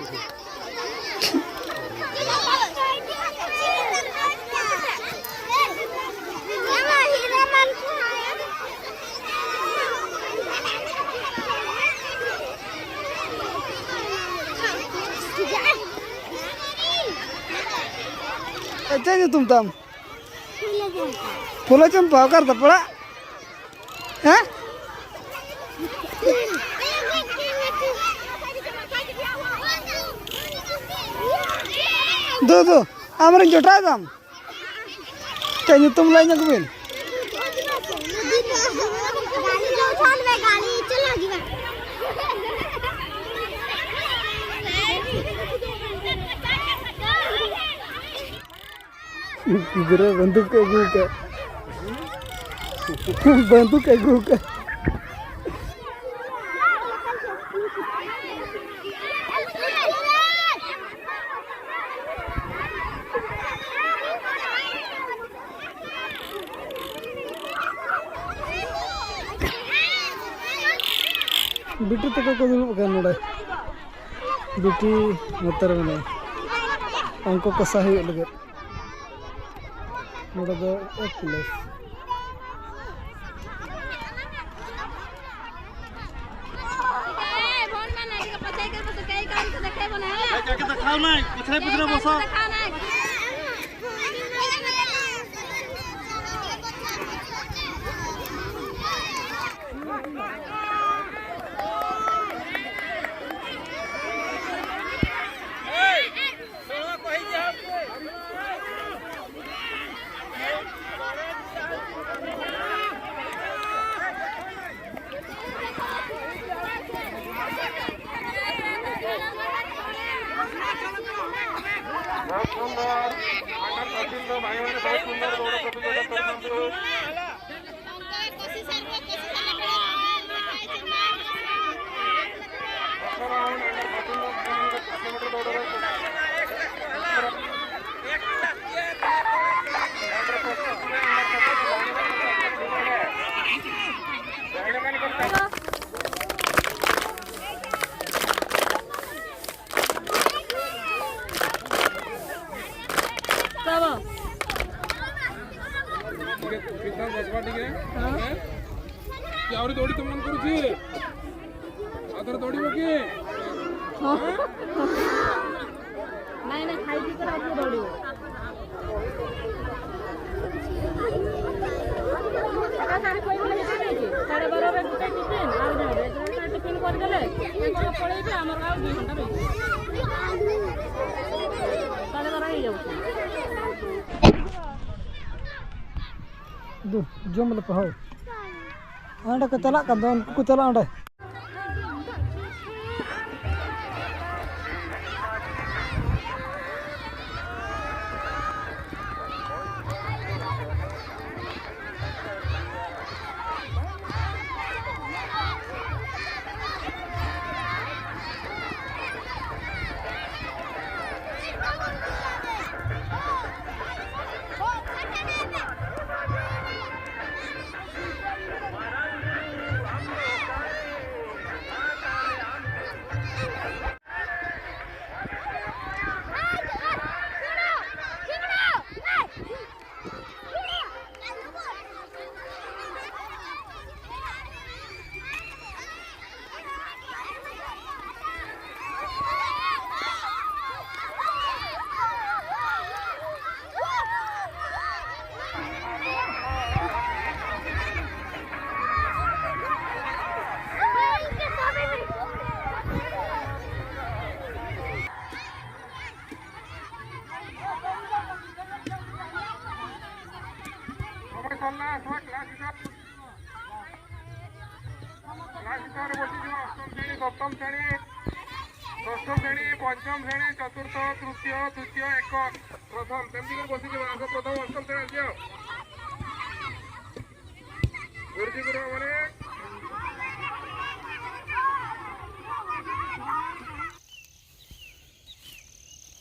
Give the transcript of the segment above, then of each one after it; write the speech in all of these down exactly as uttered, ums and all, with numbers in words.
ᱪᱮᱫ ᱧᱩᱛᱩᱢ ᱛᱟᱢ? ᱯᱷᱩᱞᱚ ᱪᱚᱢᱯᱟ᱾ ᱚᱠᱟ ᱨᱮ ᱛᱟᱯᱮ ᱚᱲᱟᱜ? ᱦᱮᱸ? ᱫᱩ, ᱫᱩ, ᱟᱢᱨᱮᱱ ᱡᱚᱴᱟᱣ ᱛᱟᱢ? ᱪᱮᱫ ᱧᱩᱛᱩᱢ ᱞᱟᱹᱭ ᱧᱚᱜ ᱵᱤᱱ? ᱜᱤᱫᱽᱨᱟᱹ ᱵᱟᱱᱫᱩᱠ ᱠᱚ ᱟᱹᱜᱩ ᱟᱠᱟᱫ᱾ ᱵᱟᱱᱫᱩᱠ ᱠᱚ ᱟᱹᱜᱩ ᱟᱠᱟᱫ᱾ ᱵᱤᱴᱩ ᱛᱟᱠᱚ ᱠᱚ ᱫᱩᱲᱩᱵ ᱟᱠᱟᱱ ᱱᱚᱰᱮ᱾ ᱵᱤᱴᱤ ᱱᱚᱛᱮ ᱨᱮ ᱢᱮᱱᱟᱭᱟ᱾ ᱩᱱᱠᱩ ᱠᱚᱥᱟ ᱦᱩᱭᱩᱜ ᱞᱟᱹᱜᱤᱫ᱾ ᱱᱚᱰᱮ ᱫᱚ ᱮᱠ ᱯᱞᱮᱥ᱾ ᱯᱤᱪᱷᱲᱮ ᱯᱤᱪᱷᱲᱮ ᱵᱚᱥᱟ᱾ बहुत सुंदर। अंडर थर्टीन दो भाइयों ने बहुत सुंदर दौड़ प्रतियोगिता करना शुरू। କିଏ ଆହୁରି ଦୌଡ଼ି ତୁମମାନଙ୍କୁ କରୁଛି? ଆଉ ଥରେ ଦୌଡ଼ିବ କିଏ? ନାଇଁ, ନାଇଁ, ଖାଇକି ତ ରାତିରେ ଦୌଡ଼ିବ। ସାଢ଼େ ବାରରେ ଗୋଟେ ଟିଫିନ୍, ଆଉ ଜଣେ ଏଗାରଟା ଟିଫିନ୍ କରିଦେଲେ, ତାଙ୍କର ପଳେଇବେ, ଆମର ଆଉ ଦୁଇ ଘଣ୍ଟା ରହିଯିବ। ସାଢ଼େ ବାର ହେଇଯାଉଛି। ᱫᱩ, ᱡᱚᱢ ᱞᱮᱯᱮ, ᱦᱳᱭ᱾ ᱚᱸᱰᱮ ᱠᱚ ᱪᱟᱞᱟᱜ ᱠᱟᱱ ᱫᱚ, ᱩᱱᱠᱩ ᱠᱚ ᱪᱟᱞᱟᱜᱼᱟ ᱚᱸᱰᱮ᱾ ᱥᱚᱢᱚᱭ ᱥᱟᱞᱟ ᱥᱚᱢᱚᱭ ᱠᱞᱟᱥ ᱦᱤᱥᱟᱹᱵ ᱠᱞᱟᱥ ᱦᱤᱥᱟᱹᱵ ᱨᱮ ᱵᱚᱥᱤ ᱡᱚᱢᱟ, ᱚᱥᱴᱚᱢ ᱥᱨᱮᱬᱤ, ᱥᱚᱯᱛᱚᱢ ᱥᱨᱮᱬᱤ, ᱥᱚᱥᱴᱚᱢ ᱥᱨᱮᱬᱤ, ᱯᱚᱧᱪᱚᱢ ᱥᱨᱮᱬᱤ, ᱪᱚᱛᱩᱨᱛᱷᱚ, ᱛᱨᱤᱛᱤᱭᱚ, ᱫᱤᱛᱤᱭᱚ, ᱮᱠᱚᱠ, ᱯᱨᱚᱛᱷᱚᱢ, ᱛᱮᱢᱱᱤ ᱠᱚ ᱵᱚᱥᱤ ᱡᱚᱢᱟ, ᱟᱫᱚ ᱯᱨᱚᱛᱷᱚᱢ, ᱚᱥᱴᱚᱢ ᱥᱨᱮᱬᱤ ᱟᱨ ᱪᱮᱫ? ᱜᱩᱨᱩᱡᱤ ᱜᱩᱨᱩ ᱢᱟᱱᱮ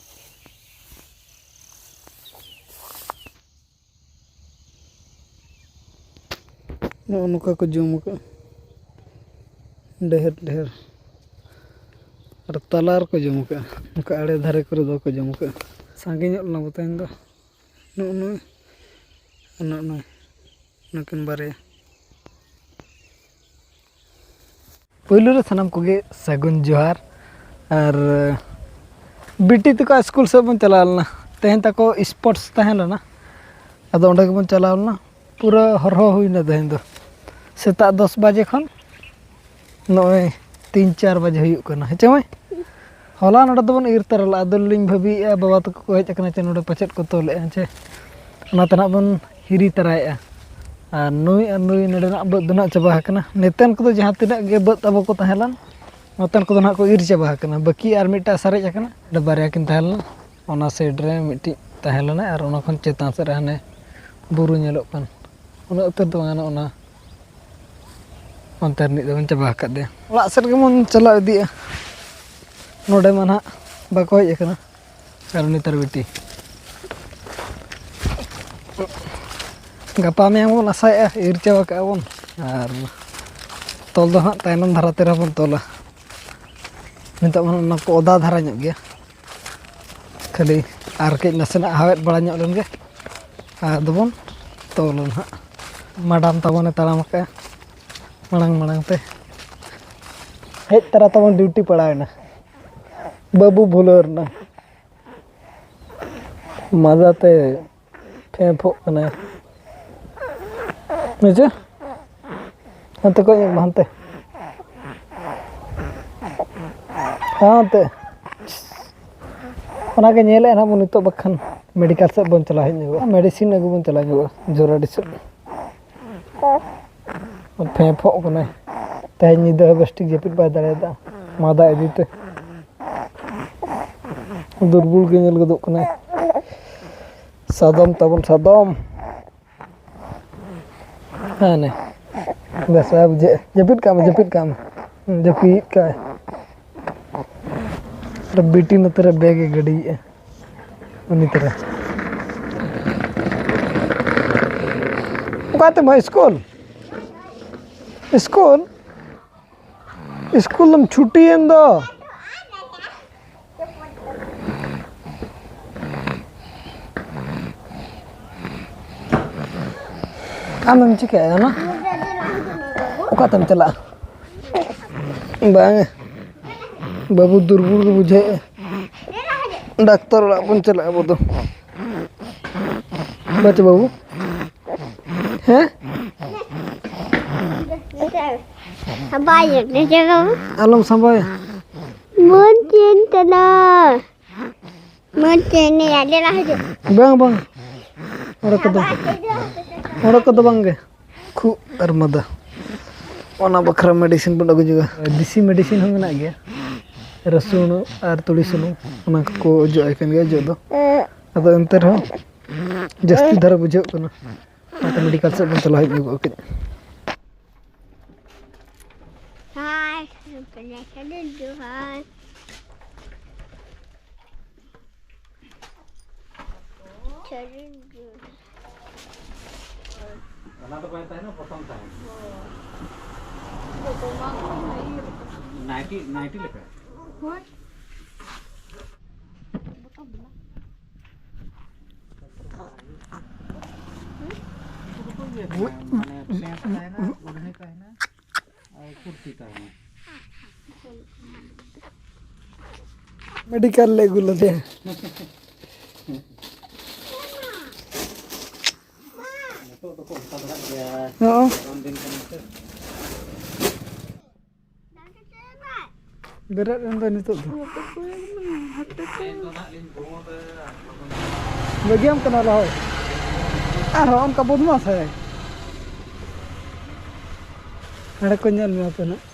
ᱱᱚᱜᱼᱚ ᱱᱚᱝᱠᱟ ᱠᱚ ᱡᱚᱢ ᱟᱠᱟᱫᱼᱟ, ᱰᱷᱮᱨ ᱰᱷᱮᱨ᱾ ᱟᱨ ᱛᱟᱞᱟ ᱨᱮᱠᱚ ᱡᱚᱢ ᱟᱠᱟᱫᱼᱟ, ᱚᱱᱠᱟ ᱟᱲᱮ ᱫᱷᱟᱨᱮ ᱠᱚᱨᱮ ᱫᱚ ᱵᱟᱠᱚ ᱡᱚᱢ ᱟᱠᱟᱫᱼᱟ᱾ ᱥᱟᱸᱜᱮ ᱧᱚᱜ ᱞᱮᱱᱟ ᱵᱚ ᱛᱮᱦᱮᱧ ᱫᱚ᱾ ᱱᱚᱜᱼᱚ ᱱᱚᱜᱼᱚᱭ, ᱟᱨ ᱱᱚᱜᱼᱚ ᱱᱚᱜᱼᱚᱭ᱾ ᱱᱩᱠᱤᱱ ᱵᱟᱨᱭᱟ᱾ ᱯᱳᱭᱞᱳ ᱨᱮ ᱥᱟᱱᱟᱢ ᱠᱚᱜᱮ ᱥᱟᱹᱜᱩᱱ ᱡᱚᱦᱟᱨ᱾ ᱟᱨ ᱵᱤᱴᱤ ᱛᱟᱠᱚ ᱥᱠᱩᱞ ᱥᱮᱫ ᱵᱚᱱ ᱪᱟᱞᱟᱣ ᱞᱮᱱᱟ᱾ ᱛᱮᱦᱮᱧ ᱛᱟᱠᱚ ᱥᱯᱳᱨᱴᱥ ᱛᱟᱦᱮᱸ ᱞᱮᱱᱟ, ᱟᱫᱚ ᱚᱸᱰᱮ ᱜᱮᱵᱚᱱ ᱪᱟᱞᱟᱣ ᱞᱮᱱᱟ᱾ ᱯᱩᱨᱟᱹ ᱦᱚᱨᱦᱚ ᱦᱩᱭᱱᱟ ᱛᱮᱦᱮᱧ ᱫᱚ, ᱥᱮᱛᱟᱜ ᱫᱚᱥ ᱵᱟᱡᱮ ᱠᱷᱚᱱ ᱱᱚᱜᱼᱚᱭ ᱛᱤᱱ ᱪᱟᱨ ᱵᱟᱡᱮ ᱦᱩᱭᱩᱜ ᱠᱟᱱᱟ, ᱦᱮᱸ ᱪᱮ ᱢᱟᱹᱭ? ᱦᱚᱞᱟ ᱱᱚᱰᱮ ᱫᱚᱵᱚᱱ ᱤᱨ ᱛᱟᱨᱟ ᱞᱮᱫᱼᱟ, ᱟᱫᱚ ᱞᱤᱧ ᱵᱷᱟᱹᱵᱤᱭᱮᱫᱼᱟ ᱵᱟᱵᱟ ᱛᱟᱠᱚ ᱠᱚ ᱦᱮᱡ ᱟᱠᱟᱱᱟ ᱪᱮ ᱱᱚᱰᱮ ᱯᱟᱪᱮᱫ ᱠᱚ ᱛᱚᱞᱮᱫᱼᱟ ᱪᱮ, ᱚᱱᱟᱛᱮ ᱱᱟᱦᱟᱜ ᱵᱚᱱ ᱦᱤᱨᱤ ᱛᱟᱨᱟᱭᱮᱫᱼᱟ᱾ ᱟᱨ ᱱᱩᱭ ᱟᱨ ᱱᱩᱭ ᱱᱚᱰᱮᱱᱟᱜ ᱵᱟᱹᱫᱽ ᱫᱚ ᱱᱟᱦᱟᱜ ᱪᱟᱵᱟ ᱟᱠᱟᱱᱟ᱾ ᱱᱮᱛᱮᱱ ᱠᱚᱫᱚ ᱡᱟᱦᱟᱸ ᱛᱤᱱᱟᱹᱜ ᱜᱮ ᱵᱟᱹᱫᱽ ᱛᱟᱵᱚ ᱠᱚ ᱛᱟᱦᱮᱸ ᱞᱮᱱ, ᱱᱚᱛᱮᱱ ᱠᱚᱫᱚ ᱱᱟᱦᱟᱜ ᱠᱚ ᱤᱨ ᱪᱟᱵᱟ ᱟᱠᱟᱱᱟ᱾ ᱵᱟᱹᱠᱤ ᱟᱨ ᱢᱤᱫᱴᱟᱜ ᱥᱟᱨᱮᱡ ᱟᱠᱟᱱᱟ, ᱚᱸᱰᱮ ᱵᱟᱨᱭᱟ ᱠᱤᱱ ᱛᱟᱦᱮᱸ ᱞᱮᱱᱟ, ᱚᱱᱟ ᱥᱟᱭᱤᱰ ᱨᱮ ᱢᱤᱫᱴᱤᱡ ᱛᱟᱦᱮᱸ ᱞᱮᱱᱟ ᱟᱨ ᱚᱱᱟ ᱠᱷᱚᱱ ᱪᱮᱛᱟᱱ ᱥᱮᱫ ᱨᱮ ᱦᱟᱱᱮ ᱵᱩᱨᱩ ᱧᱮᱞᱚᱜ ᱠᱟᱱ, ᱩᱱᱟᱹᱜ ᱩᱛᱟᱹᱨ ᱫᱚ ᱵᱟᱝ ᱜᱟᱱᱚᱜᱼᱟ, ᱚᱱᱟ ᱚᱱᱛᱮ ᱨᱤᱱᱤᱡ ᱫᱚᱵᱚᱱ ᱪᱟᱵᱟ ᱟᱠᱟᱫ ᱫᱮᱭᱟ᱾ ᱚᱲᱟᱜ ᱥᱮᱫ ᱜᱮᱵᱚᱱ ᱪᱟᱞᱟᱣ ᱤᱫᱤᱜᱼᱟ᱾ ᱱᱚᱰᱮ ᱢᱟ ᱱᱟᱦᱟᱜ ᱵᱟᱠᱚ ᱦᱮᱡ ᱟᱠᱟᱱᱟ᱾ ᱟᱨ ᱩᱱᱤ ᱛᱟᱨ ᱵᱤᱴᱤ᱾ ᱜᱟᱯᱟ ᱢᱮᱭᱟᱝ ᱵᱚᱱ ᱟᱥᱟᱭᱮᱫᱼᱟ, ᱤᱨ ᱪᱟᱵᱟ ᱠᱟᱜᱼᱟ ᱵᱚᱱ᱾ ᱟᱨ ᱛᱚᱞ ᱫᱚ ᱦᱟᱸᱜ ᱛᱟᱭᱱᱚᱢ ᱫᱷᱟᱨᱟ ᱛᱮ ᱨᱮᱦᱚᱸ ᱵᱚᱱ ᱛᱚᱞᱟ᱾ ᱱᱤᱛᱚᱜ ᱢᱟ ᱚᱱᱟ ᱠᱚ ᱚᱫᱟ ᱫᱷᱟᱨᱟ ᱧᱚᱜ ᱜᱮᱭᱟ, ᱠᱷᱟᱹᱞᱤ ᱟᱨ ᱠᱟᱹᱡ ᱱᱟᱥᱮᱱᱟᱜ ᱦᱟᱣᱮᱫ ᱵᱟᱲᱟ ᱧᱚᱜ ᱞᱮᱱᱜᱮ, ᱟᱫᱚ ᱵᱚᱱ ᱛᱚᱞᱟ ᱱᱟᱦᱟᱜ᱾ ᱢᱟᱰᱟᱢ ᱛᱟᱵᱚᱱᱮ ᱛᱟᱲᱟᱢ ᱟᱠᱟᱫᱼᱟ ᱢᱟᱲᱟᱝ ᱢᱟᱲᱟᱝ ᱛᱮ᱾ ᱦᱮᱡ ᱛᱚᱨᱟ ᱛᱟᱵᱚᱱ ᱰᱤᱭᱩᱴᱤ ᱯᱟᱲᱟᱣᱮᱱᱟ, ᱵᱟᱹᱵᱩ ᱵᱷᱩᱞᱟᱹᱣ ᱨᱮᱱᱟᱜ᱾ ᱢᱟᱫᱟ ᱛᱮ ᱯᱷᱮᱸᱯᱷᱚᱜ ᱠᱟᱱᱟᱭ᱾ ᱵᱩᱡᱷᱟᱹᱣ? ᱦᱟᱱᱛᱮ ᱠᱚᱭᱚᱜ ᱢᱮ, ᱦᱟᱱᱛᱮ᱾ ᱦᱟᱱᱛᱮ᱾ ᱚᱱᱟᱜᱮ ᱧᱮᱞᱮᱫ ᱱᱟᱦᱟᱜ ᱵᱚᱱ ᱱᱤᱛᱚᱜ, ᱵᱟᱠᱷᱟᱱ ᱢᱮᱰᱤᱠᱮᱞ ᱥᱮᱫ ᱵᱚᱱ ᱪᱟᱞᱟᱣ ᱦᱮᱡ ᱧᱚᱜᱚᱜᱼᱟ, ᱢᱮᱰᱤᱥᱤᱱ ᱟᱹᱜᱩ ᱵᱚᱱ ᱪᱟᱞᱟᱣ ᱧᱚᱜᱚᱜᱼᱟ ᱡᱳᱨᱟᱰᱤ ᱥᱮᱫ᱾ ᱯᱷᱮᱸᱯᱷᱚᱜ ᱠᱟᱱᱟᱭ᱾ ᱛᱮᱦᱮᱧ ᱧᱤᱫᱟᱹ ᱦᱚᱸ ᱵᱮᱥ ᱴᱷᱤᱠ ᱡᱟᱹᱯᱤᱫ ᱵᱟᱭ ᱫᱟᱲᱮᱭᱟᱫᱟ, ᱢᱟᱫᱟ ᱤᱫᱤᱛᱮ᱾ ᱫᱩᱨᱵᱚᱞ ᱜᱮ ᱧᱮᱞ ᱜᱚᱫᱚᱜ ᱠᱟᱱᱟᱭ᱾ ᱥᱟᱫᱚᱢ ᱛᱟᱵᱚᱱ, ᱥᱟᱫᱚᱢ᱾ ᱦᱮᱸ, ᱱᱮ᱾ ᱵᱮᱥ ᱵᱟᱭ ᱵᱩᱡᱷᱟᱹᱜᱼᱟ᱾ ᱡᱟᱹᱯᱤᱫ ᱠᱟᱜ ᱢᱮ, ᱡᱟᱹᱯᱤᱫ ᱠᱟᱜ ᱢᱮ᱾ ᱦᱩᱸ, ᱡᱟᱹᱯᱤᱫ ᱠᱟᱜᱼᱟᱭ᱾ ᱟᱨ ᱵᱤᱴᱤ ᱱᱚᱛᱮ ᱨᱮ ᱵᱮᱜᱽ ᱮ ᱜᱟᱹᱰᱤᱭᱮᱫᱼᱟ᱾ ᱩᱱᱤ ᱛᱚᱨᱟ᱾ ᱚᱠᱟᱛᱮ ᱢᱟ ᱥᱠᱩᱞ? ᱥᱠᱩᱞ? ᱥᱠᱩᱞ ᱫᱚᱢ ᱪᱷᱩᱴᱤᱭᱮᱱ ᱫᱚ᱾ ᱟᱢᱮᱢ ᱪᱤᱠᱟᱹᱭᱟ ᱚᱱᱟ? ᱚᱠᱟᱛᱮᱢ ᱪᱟᱞᱟᱜᱼᱟ? ᱵᱟᱝ, ᱵᱟᱹᱵᱩ ᱫᱩᱨᱵᱚᱞ ᱜᱮ ᱵᱩᱡᱷᱟᱹᱣᱮᱫᱼᱟ᱾ ᱰᱟᱠᱛᱟᱨ ᱚᱲᱟᱜ ᱵᱚᱱ ᱪᱟᱞᱟᱜᱼᱟ ᱟᱵᱚ ᱫᱚ᱾ ᱵᱟᱪᱮ ᱵᱟᱹᱵᱩ? ᱦᱮᱸ? ᱥᱟᱵᱟᱭ ᱡᱚᱴᱮ ᱪᱮᱫ ᱵᱟᱹᱵᱩ? ᱟᱞᱚᱢ ᱥᱟᱵᱟᱭᱟ᱾ ᱢᱚᱱ ᱪᱮᱱ ᱛᱟᱱᱟ᱾ ᱢᱚᱱ ᱪᱮᱱ ᱟᱞᱮ ᱞᱟᱦᱟ ᱦᱤᱡᱩᱜ᱾ ᱵᱟᱝ, ᱵᱟᱝ᱾ ᱚᱸᱰᱮ ᱠᱚᱫᱚ, ᱚᱸᱰᱮ ᱠᱚᱫᱚ ᱵᱟᱝ ᱜᱮ᱾ ᱠᱷᱩᱜ ᱟᱨ ᱢᱟᱫᱟ, ᱚᱱᱟ ᱵᱟᱠᱷᱨᱟ medicine ᱵᱚᱱ ᱟᱹᱜᱩ ᱧᱚᱜᱟ᱾ ᱫᱮᱥᱤ medicine ᱦᱚᱸ ᱢᱮᱱᱟᱜ ᱜᱮᱭᱟ, ᱨᱟᱹᱥᱩᱱ ᱟᱨ ᱛᱩᱲᱤ ᱥᱩᱱᱩᱢ, ᱚᱱᱟ ᱠᱚᱠᱚ ᱚᱡᱚᱜ ᱟᱭ ᱠᱟᱱ ᱜᱮᱭᱟ ᱚᱡᱚᱜ ᱫᱚ᱾ ᱟᱫᱚ ᱮᱱᱛᱮ ᱨᱮᱦᱚᱸ ᱡᱟᱹᱥᱛᱤ ᱫᱷᱟᱨᱟ ᱵᱩᱡᱷᱟᱹᱜ ᱠᱟᱱᱟ, ᱚᱱᱟᱛᱮ medical ᱥᱮᱫ ᱵᱚᱱ ᱪᱟᱞᱟᱣ ᱦᱮᱡ ᱧᱚᱜᱚᱜᱼᱟ ᱠᱟᱹᱡ᱾ ᱦᱟᱭ, ᱡᱚᱦᱟᱨ᱾ ᱚᱱᱟ ᱫᱚ ᱵᱟᱭ ᱛᱟᱦᱮᱱᱟ, ᱯᱚᱴᱚᱢ ᱛᱟᱦᱮᱱᱟ᱾ ᱱᱟᱭᱴᱤ, ᱱᱟᱭᱴᱤ ᱞᱮᱠᱟ᱾ ᱦᱳᱭ᱾ ᱢᱟᱱᱮ ᱯᱮᱱᱴ ᱛᱟᱦᱮᱱᱟ, ᱳᱲᱱᱤ ᱛᱟᱦᱮᱱᱟ᱾ ᱢᱮᱰᱤᱠᱮᱞ ᱞᱮ ᱟᱹᱜᱩ ᱞᱮᱫᱮᱭᱟ᱾ ᱱᱤᱛᱚᱜ ᱫᱚᱠᱚ ᱚᱱᱠᱟ ᱫᱷᱟᱨᱟᱜ ᱜᱮᱭᱟ᱾ ᱦᱚᱸ᱾ ᱜᱚᱨᱚᱢ ᱫᱤᱱ ᱠᱟᱱᱟ ᱥᱮ᱾ ᱵᱮᱨᱮᱫ ᱮᱱ ᱫᱚ ᱱᱤᱛᱚᱜ ᱫᱚ᱾ ᱵᱟᱹᱜᱤᱭᱟᱢ ᱠᱟᱱᱟ ᱨᱚᱦᱚᱭ᱾ ᱟᱨᱦᱚᱸ ᱚᱱᱠᱟ ᱵᱚᱫᱢᱟᱥ ᱦᱮ᱾ ᱦᱟᱸᱰᱮ ᱠᱚ ᱧᱮᱞ ᱢᱮᱭᱟ ᱯᱮ ᱱᱟᱜ᱾